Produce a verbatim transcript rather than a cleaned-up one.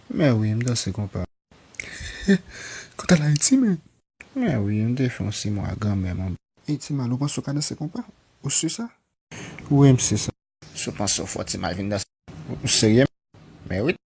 Men wi, m danse konpa. Kontan la iti, men. Men wi, m te fè yon simon a granmè m. Ey, Timal, ou panse w ka danse konpa? Ou si sa? Wi, m si sa. Si w panse w fò, Timal, vin danse. Ou serye? Men wi.